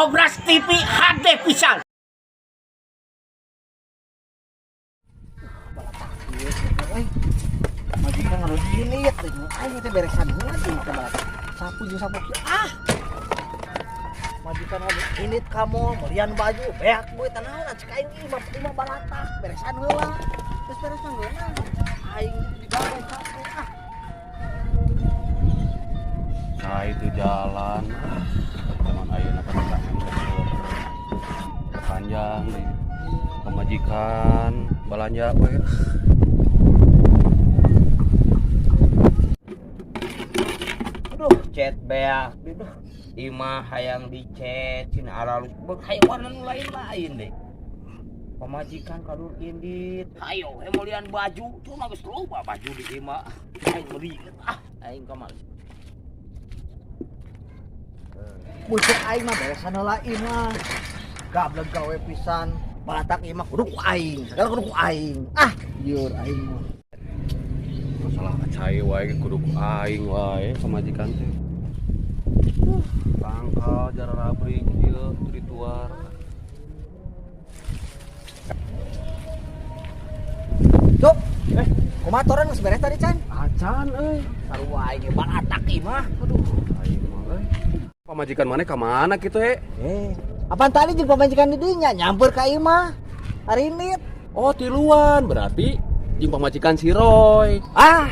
Obras TV HD pisan. Majikan harus ini ya, aing teh beresan heula jeung teh balatak. Sapu jeung sapu kieu. Ah. Majikan harus init kamu, melian baju, beak duit naon cek aing imah imah balatak, beresan heula. Terus beres mah ngeunah. Aing digawe sapu ah. Nah itu jalan. Zaman ayeuna kan panjang deh. Pemajikan belanja we. Aduh, cet beak. Aduh, imah hayang dicet cina aralus hayang warna nu lain-lain deh. Pamajikan kadur indit. Hayo, melian baju, cuma geus loba baju di imah. Aing meuli ah, aing ka mah. Bucek aing mah beresan heula imah. Gablek gawe pisan. Balatak imah kudu ku aing, segala kudu ku aing. Ah, lieur aing mah. Masalah cai wae kudu ku aing wae pamajikan teh. Tangkal jararabrik ieu dituar. Cuk, kumaha toran geus beres tadi can? Acan euy. Sarua aing ge balatak imah. Aduh, aing mah euy. Pamajikan maneh ka mana kitu he? Apaan tadi jeung pamajikan di dinya nyamper ka imah. Arinit. Oh, tiluan berarti jeung pamajikan si Roy. Ah,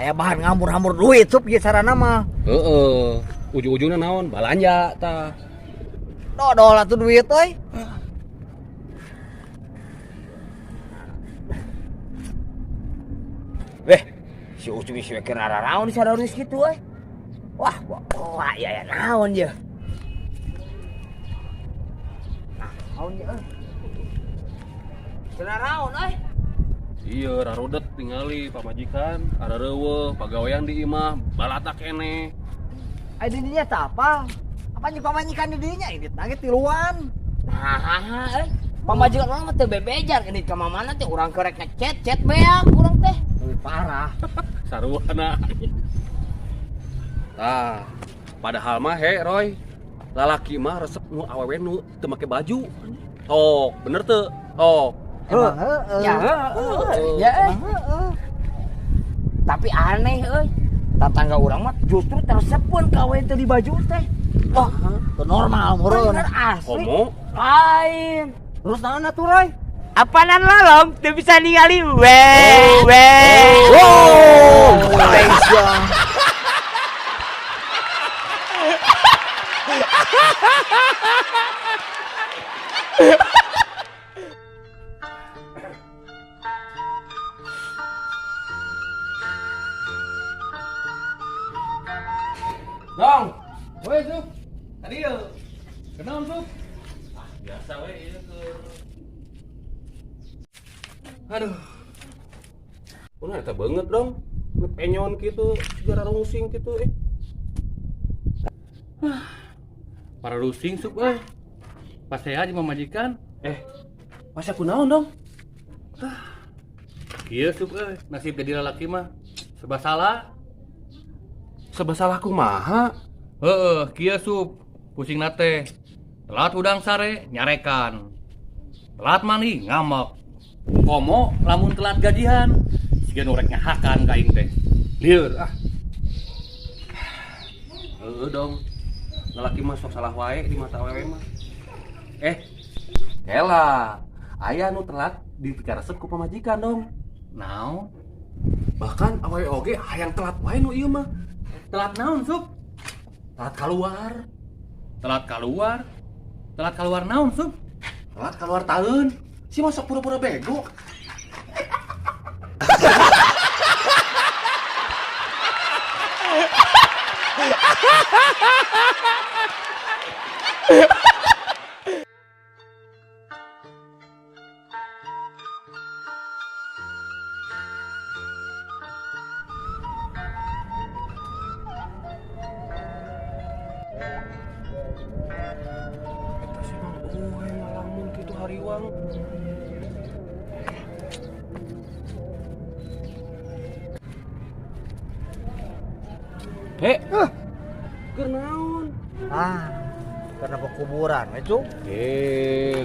aya bahan ngambur-hambur duit sup ieu sarana mah. Heeh. Ujung-ujungna naon? Balanja tah. Dodol atuh duit euy. Weh, si Ucuy si keur nararaon sararis kitu euy. Wah, wah, ya ya naon ye. Naon ye euy. Keur naraon euy. Iya, rarudet tingali pamajikan, arareuweuh, pagawean di imah, balatak keneh. Ai di dinya teh apa? Apa jeung pamajikan di dinya ini nage tiluan. Nah, euy. Pamajikan urang mah teu bebejar ini ka mamana teh urang kerek ngecet, cet beak urang teh. Leuwih parah. Saruana. Tah, padahal mah he Roy, lalaki mah resep nu awewe nu teu make baju. Tok, bener teu? Tok. Emang heeh. Ya, heeh. Ya, heeh. Tapi aneh euy. Tetangga urang mah justru tersepeun ka awewe teu di baju teh. Wah, teu normal meureun. Bener asli. Komo? Lain. Terus naon atuh Roy? Apanan lolong teu bisa ningali we we. Wow, Malaysia. Dong. Woi, Sup. Tadi ya. Kenaon, Sup? Ah, biasa we ieu keur. Aduh. Kunaon eta beungeut dong. Penyon kitu, siga rarungsing kitu eh. Para rusing Sup euy. Pas saya jeung pamajikan, pas aku naon dong? Kieu Sup euy, nasib jadi lalaki mah serba salah. Serba salah kumaha? Heeh, kieu Sup, pusing nate. Telat udang sare nyarekan. Telat mandi ngambek. Komo lamun telat gajian, siga nu rek nyahakan ka aing teh. Lieur ah. Heeh dong. Lalaki mah sok salah wae di mata awewe mah. Kela. Aya nu telat dipikaresep ku pamajikan dong. Naon? Bahkan awewe oge hayang telat wae nu ieu mah. Telat naon, Sup? Telat keluar. Telat keluar? Telat keluar naon, Sup? Telat keluar tahun. Si masuk pura-pura bego. Eta si Mang Uhe ngalamun kitu hariwang. He. Keur naon? Ah, Karena kuburan we, Cuk.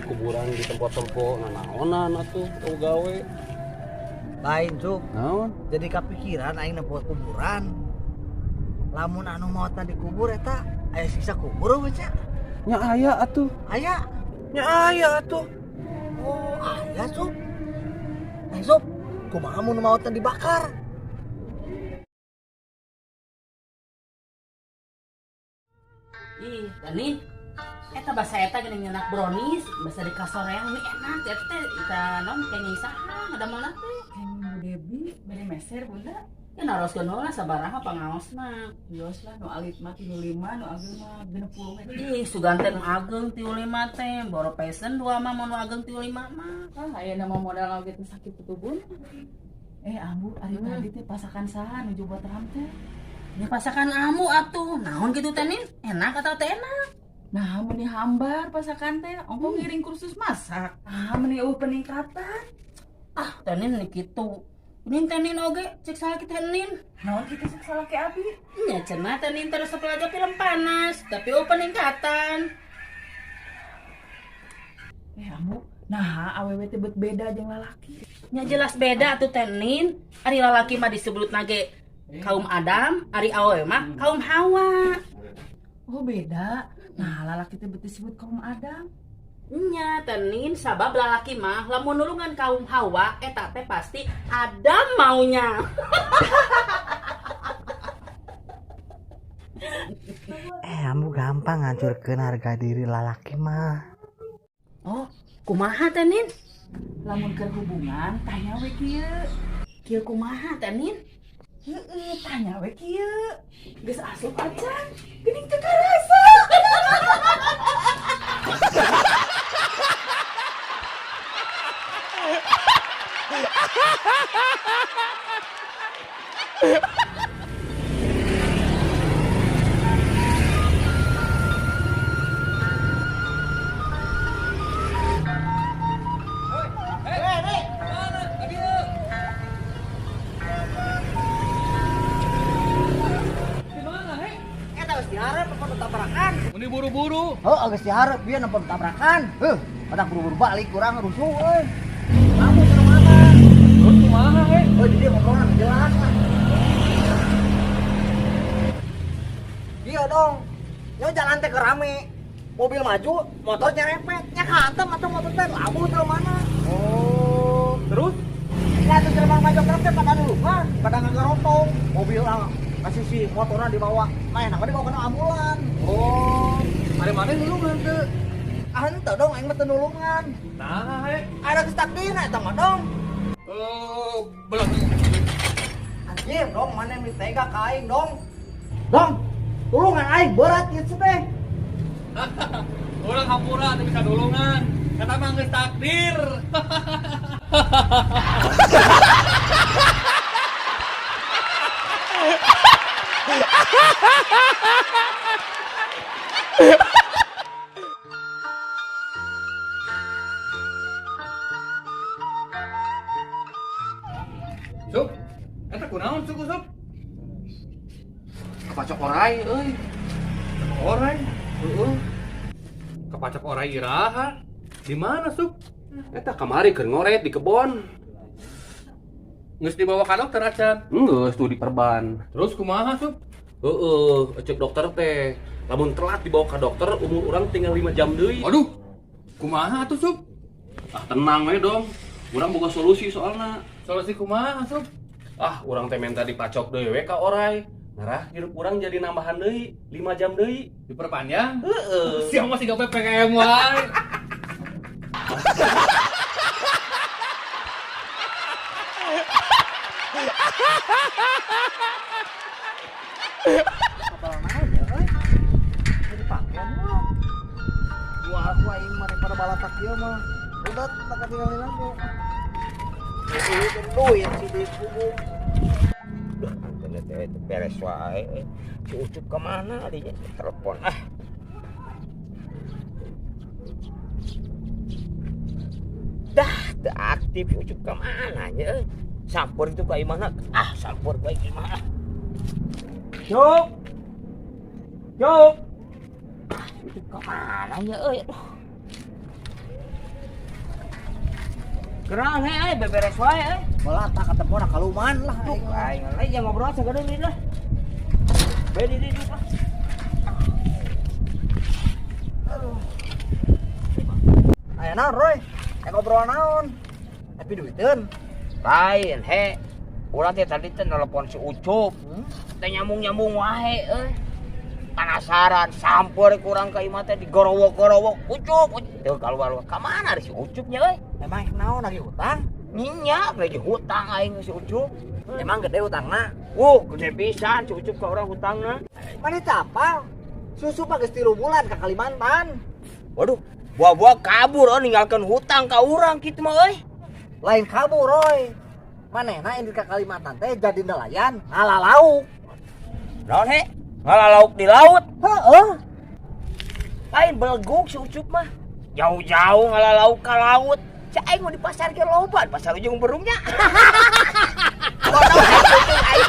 Kuburan di tempat-tempat nanaonan atuh teu gawe. Lain, Cuk. Naon? Jadi kapikiran aing nempo kuburan. Lamun anu maotna dikubur eta aya siksa kubur we, Cak. Nya aya atuh. Aya. Nya aya atuh. Oh, aya, Cuk. Sob, kumaha mun maotna dibakar? Ih, Dani, eta basa eta geuning nyenak brownies, basa di kasoreang mie enak, eta teh eta naon kenging saha ngadamelna teh? Kenging Bu Debi, bade meser Bunda. Ya naroskeun heula sabaraha pangaosna. Wios lah nu alit mah 35, nu ageng mah 60 we. Ih, sugan teh nu ageng 35 teh, boro pesen dua mah mun nu ageng 35 mah. Ah, aya nama modal oge teh sakit tutubun. Ambu ari tadi teh pasakan saha nuju buat ram teh? Nya pasakan amu atuh, naon kitu teh Nin? Enak atau teh enak? Nah, meni hambar pasakan teh, ongko ngiring kursus masak. Ah, meni eueuh peningkatan. Ah, teh Nin kitu. Nin teh Nin oge cek salah kita Nin. Naon kitu cek salah ke abi? Nya cenah teh Nin teh resep aja film panas, tapi eueuh peningkatan. Ambu, nah awewe teh bet beda jeung lalaki. Nya jelas beda atuh teh Nin. Ari lalaki mah disebut nage kaum Adam, ari awewe mah kaum Hawa. Oh beda. Nah, lalaki teh bet disebut kaum Adam. Nya teh Nin sabab lalaki mah lamun nulungan kaum Hawa eta teh pasti Adam maunya. Ambu gampang ngancurkeun harga diri lalaki mah. Oh, kumaha teh Nin? Lamun keur hubungan tanya we kieu. Kieu kumaha teh Nin? Heeh, tanya we kieu. Geus asup acan, geuning teu karasa. Meni buru-buru. Heuh, geus dihareup bieu nempo tabrakan. Heuh, badak buru-buru balik kurang rusuh euy. Kamu ke mana? Terus kumaha he? Oh, jadi ngomongna jelas lah. Iya dong. Nyo jalan teh rame. Mobil maju, motor nyerempet. Nya kahantem atuh motor teh labuh teh mana. Oh, terus? Ya atuh jelema maju truk teh pada nulungan, pada ngagarotong. Mobil lah kasih si motornya dibawa, nah enak dibawa kena ambulan. Oh, ada mana nulungan teu? Ah henteu dong, aing mah teu nulungan. Nah, he. Ada geus takdirna eta mah dong. Oh, belum. Anjir dong, mana yang tega ka aing dong. Dong, tulungan aing berat ieu teh. Urang hampura teu bisa nulungan. Kata mah geus takdir. Sup, eta kunaon suku Sup? Kepacok orai euy. Orai? Heeh. Kepacok orai iraha. Di mana Sup? Eta kamari keur ngoret di kebon. Geus dibawa ka dokter acan? Geus tuh diperban. Terus kumaha Sup? Heeh, cek dokter teh. Lamun telat dibawa ke dokter umur urang tinggal 5 jam deui. Aduh. Kumaha atuh Sup? Ah tenang we dong. Urang boga solusi soalna. Solusi kumaha Sup? Ah, urang teh menta dipacok deui we ka orai. Ngarah hirup urang jadi nambahan deui 5 jam deui. Diperpanjang? Heeh. Siapa masih gawe PKM wae. Kapal naon ya euy? Jadi pakaian mah. Dua aku aing mah daripada balatak ieu mah. Udah tak ketinggalan lagi. Duit duit si duit kubu. Duh, teh beres wae. Si Ucup kemana dia telepon ah. Dah, teu aktif si Ucup kemana nya? Sampur itu ka imahna. Ah, sampur bae imah. Cuk. Cuk. Itu kemana ya euy? Aduh. Kenal he euy, beberes wae euy. Balata ketemu na kaluman lah Duh, aing mah. aing lain jangan ngobrol sagedeun ini lah. Bae di dieu lah. Aduh. Aya naon, Roy? Aya ngobrol naon? Tapi duiteun. Lain he. Urang teh tadi teh nelpon si Ucup. Hmm? Teh nyambung-nyambung wae euy. Penasaran samper kurang ka imah teh digorowok-gorowok. Ucup, Ucup. Teu kaluar ka mana ari si Ucupnya euy? Emang naon lagi hutang? Minyak lagi hutang aing si Ucup. Emang gede hutangna? Wuh, gede pisan si Ucup ka urang hutangna. Mana capal? Susu mah geus 3 bulan ka Kalimantan. Waduh, buah-buah kabur oh ninggalkeun hutang ka urang kitu mah euy. Lain kabur, Roy. Manehna indit ka Kalimantan teh jadi nelayan ngala lauk. Naon he? Ngala lauk di laut. Heeh. Lain beleguk si Ucup mah. Jauh-jauh ngala lauk ka laut. Cak aing mau di pasar ge loba, di pasar ujung berungnya. Bodoh, aing.